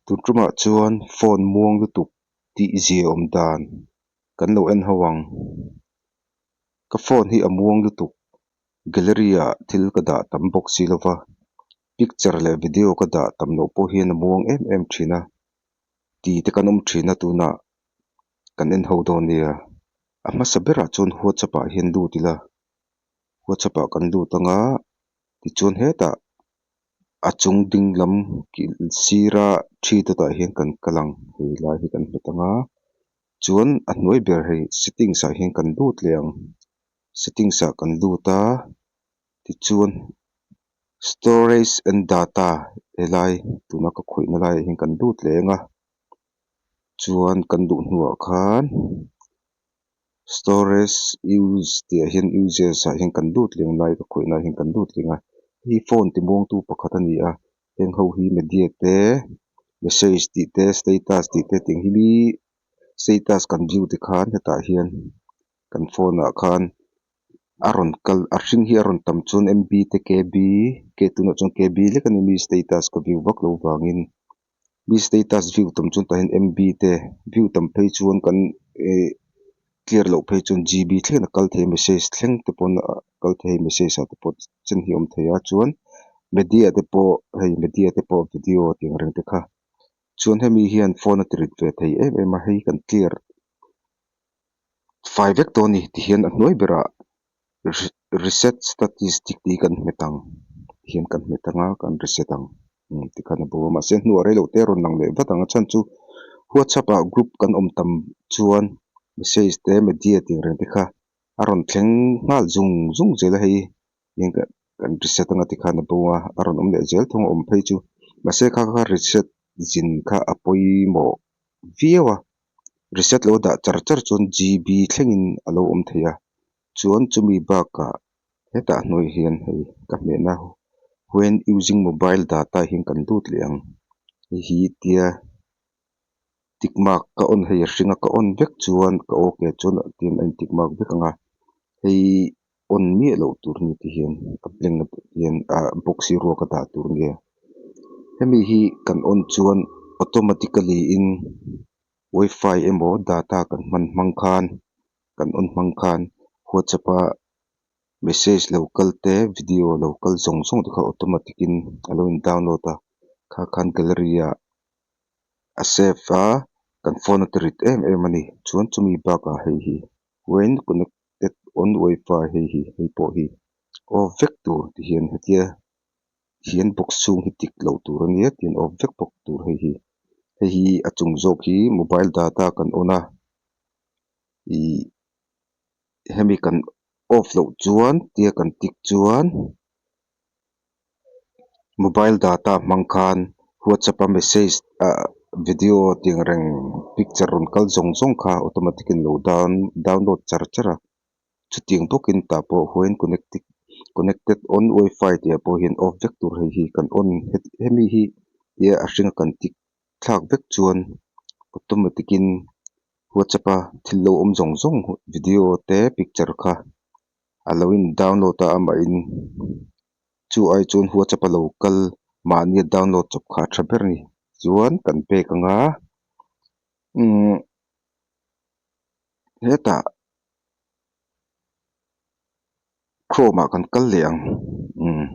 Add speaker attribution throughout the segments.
Speaker 1: Tun tumah chuan phone muang lutuk tih zia awm dan kan lo en ho ang. Ka phone hi a muang lutuk gallery ah thil ka dah tam bawk si lova picture leh video ka dah tam loh pawh hian a muang em em thin a ti te kan awm thin a tunah kan en ho dawn nia. A hmasa berah chuan whatsapp ah hian lut ila whatsapp ah kan lut anga tichuan hetah a chung ding lam sira thi dawtah hian kan kal ang hei lai hi kan hmet anga chuan a hnuai ber hei settings ah hian kan lut leh ang settings ah kan lut a tichuan storage and data helai tuna ka khawihna laiah hian kan lut leh ang a chuan kan luh hnuah khan storage use tih ah hian uses ah hian kan lut leh ang lai ka khawihna ah hian kan lut leh ang a hei phone ti muangtu pakhat a ni a heng ho hi media te message tih te status tih te tiang hi mi status kan view te khan hetah hian kan phone ah khan a rawn kal a hring hi a rawn tam chuan M B te K B ke tunah chuan K B lek a ni mi status ka view vak lo vangin mi status view tam chuan tah hian M B te view tam phei chuan kan ih clear loh phei chuan G B thleng a kal thei a message thleng te pawn a kal thei a message ah te pawh chen hi a awm thei a chuan media te pawh hei media te pawh video tih ang reng te kha chuan hemi hian phone a ti rit ve thei em em a hei kan clear fai vek tawh a ni tihian a hnuai berah reset statistic tih hi kan hmet ang tihian kan hmet ang a kan reset ang umm tikhan a bo a mahse hnuah rei loh te a rawn lang leh vat ang a chhan chu whatsapp ah group kan awm tam chuan message te media tih ang reng te kha a rawn thleng nghal zung zung zel a hei kan reset anga tikhan a bo a a rawn awm leh zel thung a awm phei chu mahse kha kha reset zin kha a pawimawh viau a reset lo dah char char chuan G B thlengin a lo awm thei a chuan chumi bakah hetah hnuai hian hei ka hmehna when using mobile data hian kan lut leh ang hei hi tia tick mark ka on hei a hring a ka on vek chuan ka okay chuan tin a in tick mark vek ang a hei on miah loh tur ni ti hian a blank a hian ah box hi ruak a dah tur nia hemi hi kan on chuan automatically in wifi emaw data kan hman hmang khan kan on hmang khan whatsapp a message lo kal te video lo kal zawng zawng te kha automatic in a lo in download a kha khan gallery ah a save a kan phone a ti rit em em a ni chuan chumi bakah hei hi when connected on wifi hei hi hei pawh hi off vek tur ti hian hetia hian box chhung hi tik loh tur a nia tin off vek bawk tur hei hi hei hi a chung zawk hi mobile data kan on a ih hemi kan off loh chuan tia kan tik chuan mobile data hmang khan whatsapp a message ah video tih ang reng picture rawn kal zawng zawng kha automatic in lo down download char char a chutiang bawkin tah pawh when connected connected on wifi tih ah pawh hian off vek tur hei hi kan on hemi hi tia a hringa kan tik thlak vek chuan automatic in whatsapp a thil lo awm zawng zawng video te picture kha a lo in download a amahin chu ai chuan whatsapp a lo kal mahni a download chawp kha a tha ber a ni chuan kan pek ang a umm hetah chrome ah kan kal leh ang umm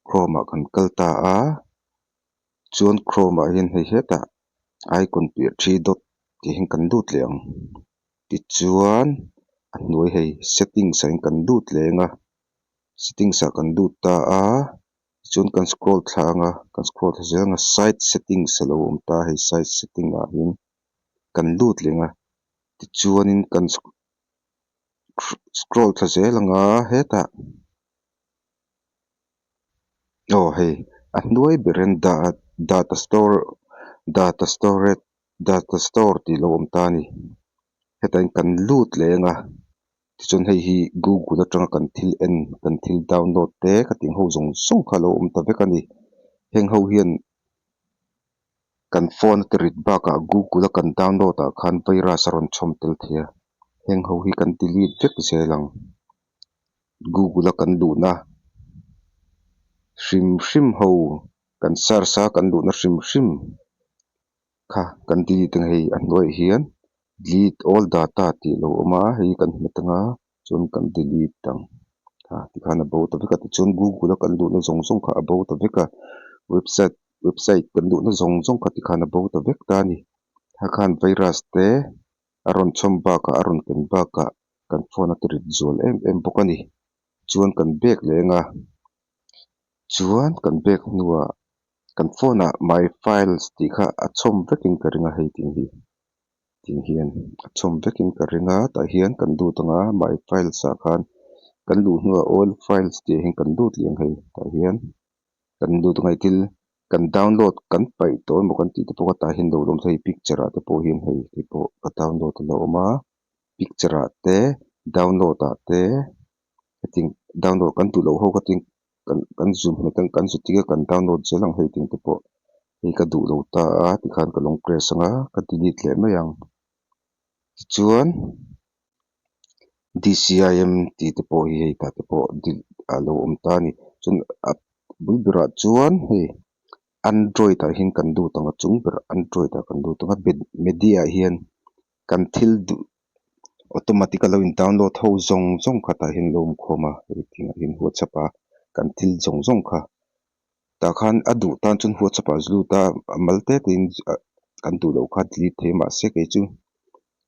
Speaker 1: chrome ah kan kal ta a chuan chrome ah hian hei hetah icon piah thi dot tih hian kan lut leh ang tichuan a hnuai hei settings ah hian kan lut leh ang a settings ah kan lut ta a tichuan kan scroll thla ang a kan scroll thla zel ang a site settings a lo awm ta a hei site setting ah hian kan lut leh ang a tichuanin kan scroll thla zel ang a hetah aw hei a hnuai berin data store data storage data store tih lo awm ta a ni hetah hian kan lut leh ang a tichuan hei hi google atanga kan thil en kan thil download te khatiang ho zawng zawng kha a lo awm ta vek a ni heng ho hian kan phone a ti rit bakah google a kan download ah khan virus a rawn chhawm tel thei a heng ho hi kan delete vek zel ang google a kan luhna hrim hrim ho kan search a kan luhna hrim hrim. Kha kan delete ang hei a hnuaiah hian delete all data tih a lo awm a hei kan hmet anga chuan kan delete ang a tikhan a bo ta vek a tichuan google a kan luhna zawng zawng kha a bo ta vek a website website kan luhna zawng zawng kha tikhan a bo ta vek ta a ni kha khan virus te a rawn chhawm bakah a rawn ken bakah kan phone a ti rit zual em em bawk a ni chuan kan bag leh eng a chuan kan bag hnuah. Kan phone ah my files tih kha a chhawm vekin ka ring a hei ting hi ting hian a chhawm vekin ka ring a tah hian kan lut ang a my files ah khan kan luh hnuah all files tih ah hian kan lut leh ang hei tah hian kan lut ang a hei thil kan download kan paih tawh emaw kan tih te pawh kha tah hian lo la awm thei picture ah te pawh hian hei te pawh ka download a la awm a picture ah te download ah te hetiang download kan duh loh ho kha tin kan kan zu hmet ang kan zu tir a kan download zel ang hei ting te pawh hei ka duh lo ta a tikhan ka long press ang a ka delete leh mai ang tichuan D_C_I_M tih te pawh hi hei tah te pawh a lo awm ta a ni chuan a bul berah chuan hei android ah hian kan lut ang a chung berah android ah kan lut ang a media ah hian kan thil duh automatic a lo in download ho zawng zawng kha tah hian a lo awm khawm a hei tinah hian whatsapp a kan thil zawng zawng kha tah khan a duh tan chuan whatsapp ah zu lut a a mal te te in kan duh loh kha delete thei a mahse kei chu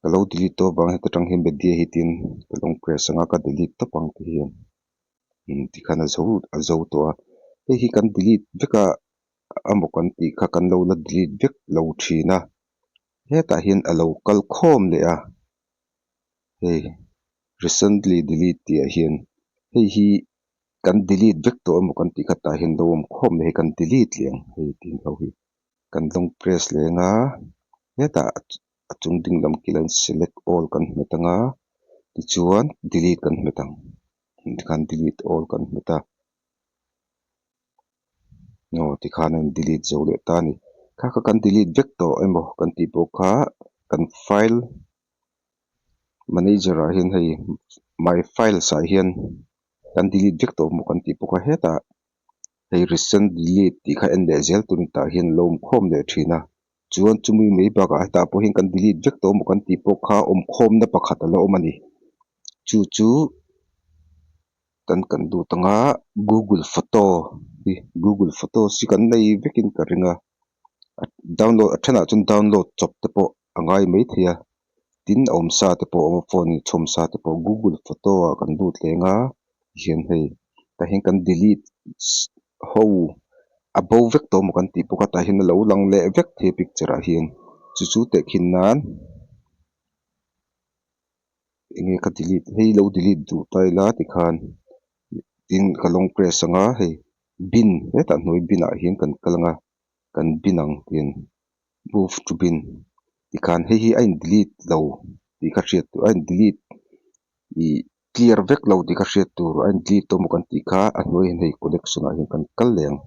Speaker 1: ka lo delete tawh avang heta tang hian media hi tin ka long press anga ka delete tawp ang ti hian tikhan a zo a zo tawh a hei hi kan delete vek a amaw kan tih kha kan lo la delete vek lo thin a. Hetah hian a lo kal khawm leh a, hei recently delete tih ah hian hei hi kan delete vek tawh emaw kan tih kha tah hian lo awm khawm leh hei kan delete leh ang hei tih ho hi kan long press leh ang a hetah a chung ding lam kil ah hian select all kan hmet ang a tichuan delete kan hmet ang tikhan delete all kan hmet a. Aw tikhan a in delete zo leh ta a ni. Kha kha kan delete vek tawh emaw kan tih pawh kha kan file manager ah hian hei my files ah hian kan delete vek tawh emaw kan tih pawh kha hetah hei recent delete tih kha en leh zel tur tah hian a lo awm khawm leh thin a. Chuan chumi mai bakah hetah pawh hian kan delete vek tawh emaw kan tih pawh kha awm khawmna pakhat a la awm a ni. Chu chu. Kan kan lut ang a google photo hi google photo hi kan nei vekin ka ring a download a thenah chuan download chawp te pawh a ngai maithei a tin a awm sa te pawh a awm a phone in chhawm sa te pawh google photo ah kan lut leng a tihian hei tah hian kan delete ho a bo vek tawh maw kan tih bawk a tah hian a lo lang leh vek thei a picture ah hian chu chu tehkhin nan. Enge ka delete hei lo delete duh ta ila tikhan tin ka long press anga hei bin hetah hnuai bin ah hian kan kal anga kan bin ang hian move to bin tikhan hei hi a in delete lo tih kha hriat tur a in delete ih clear vek lo tih kha hriat tur a in delete tawh maw kan tih kha a hnuai hian hei collection ah hian kan kal leh ang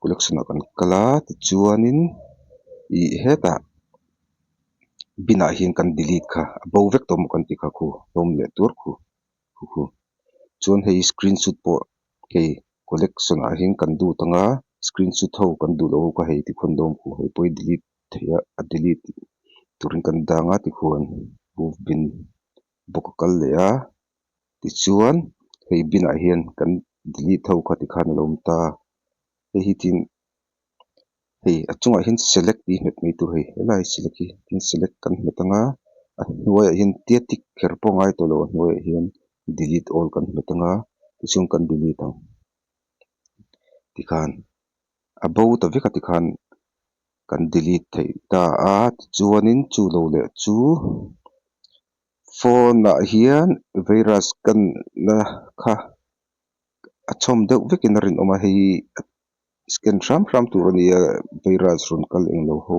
Speaker 1: collection ah kan kal a tichuanin ih hetah. Bin ah hian kan delete kha a bo vek tawh maw kan tih kha khu hlawm leh tur khu khu khu chuan hei screenshot pawh hei collection ah hian kan lut ang a screenshot ho kan duh loh ho kha hei tikhuan lawm khu hei pawh hi delete theih a a delete turin kan dang a tikhuan move bin bawk a kal leh a tichuan hei bin ah hian kan delete ho kha tikhan a lo awm ta hei hi tin. Hei a chungah hian select tih hmet mai tur hei helai select hi tin select kan hmet ang a a hnuaiah hian tia tick kher pawh a ngai tawh lo a hnuaiah hian delete all kan hmet ang a tichuan kan delete ang tikhan a bo ta vek a tikhan kan delete theih ta a tichuanin chu lo leh chu phone ah hian virus kan na kha a chhawm deuh vekin a rinawm a hei. Scan hram hram tur a ni a virus rawn kal eng lo ho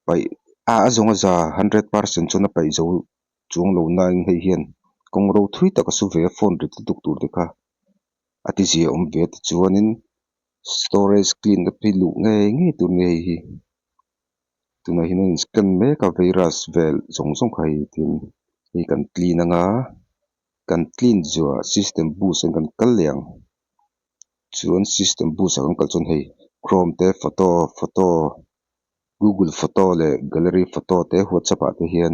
Speaker 1: paih a a zawng a za 100% chuan a paih zo chuang lo nain hei hian kawng ro thui tak a su ve a phone rit lutuk tur te kha a ti zia awm ve a tichuanin storage clean te phei luh ngei ngei tur a ni hei hi tunah hian a in scan mek a virus vel zawng zawng kha hei tin hei kan clean anga kan clean zuah system boost an kan kal leh ang. Chuan system boost ah kan kal chuan hei chrome te photo photo Google photo leh gallery photo te whatsapp ah te hian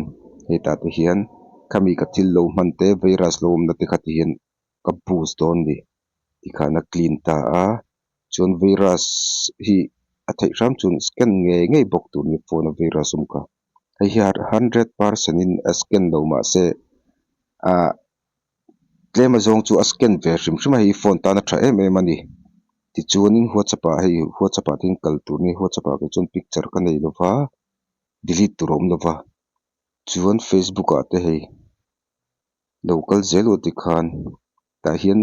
Speaker 1: hetah te hian khami ka thil lo hman te virus lo awmna te kha ti hian ka boost dawn a ni tikhan a clean ta a chuan virus hi a theih hram chuan scan ngei ngei bawk tur a ni phone a virus awm kha hei hian 100% in a scan lo mahse ahh tlem azawng chu a scan ve hrim hrim a hei phone tan a tha em em a ni tichuanin whatsapp ah hei whatsapp ah te hian kal tur a ni whatsapp ah kei chuan picture ka nei lova delete tur a awm lova chuan facebook ah te hei lo kal zel u tikhan tah hian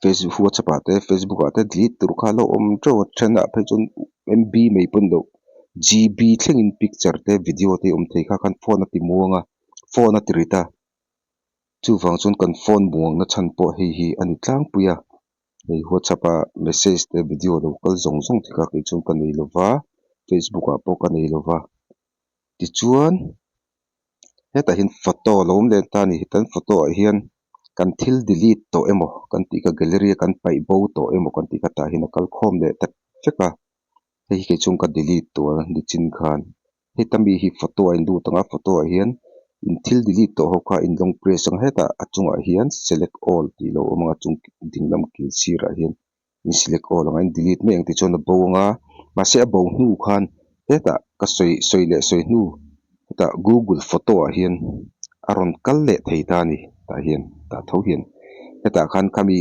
Speaker 1: facebook whatsapp ah te facebook ah te delete tur kha a lo awm teuh a then ah phei chuan M B mai pawn loh G B thlengin picture te video te a awm thei kha khan phone a ti muang a phone a ti rit a chuvang chuan kan phone muang na chhan pawh hei hi a ni tlangpui a hei whatsapp a message te video lo kal zawng zawng te kha kei chuan ka nei lova facebook ah pawh ka nei lova tichuan hetah hian photo a lo awm leh ta a ni hetan photo ah hian kan thil delete tawh emaw kan tih kha gallery a kan paih bo tawh emaw kan tih kha tah hian a kal khawm leh ta vek a hei hi kei chuan ka delete tawh a nichin khan heta mi hi photo a inlut ang a photo ah hian in thil delete tawh ho kha in long press ang hetah a chungah hian select all tih lo awm ang a chung dinglam kil sirah hian in select all ang a in delete mai ang tichuan a bo ang a mahse a bo hnu khan hetah ka sawi sawi leh sawi hnu hetah google photo ah hian a rawn kal leh thei ta a ni tah hian tah tho hian hetah khan khami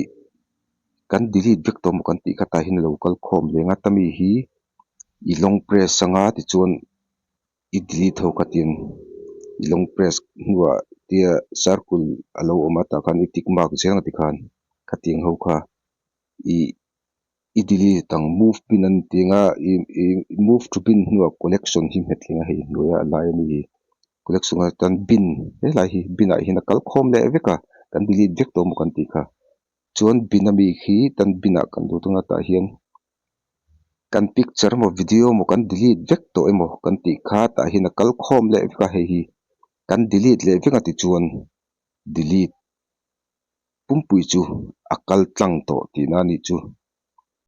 Speaker 1: kan delete vek tawh maw kan tih kha tah hian a lo kal khawm leng a tami hi i long press anga tichuan i delete ho khatin i long press hnuah tia circle a lo awm a tah khan i tick mark zel ang tikhan khatiang ho kha ih i delete ang move bin an tih anga ih ih move to bin hnuah collection hi nghet thleng a hei hnuaia a lai a mi hi collection ah chuan bin helai hi bin ah hian a kal khawm leh vek a kan delete vek tawh maw kan tih kha chuan bin ami khi tan bin ah kan lut anga tah hian kan picture emaw video emaw kan delete vek tawh emaw kan tih kha tah hian a kal khawm leh vek a hei hi kan delete leh vek a tichuan delete pumpui chu a kal tlang tawh tihna a nih chu.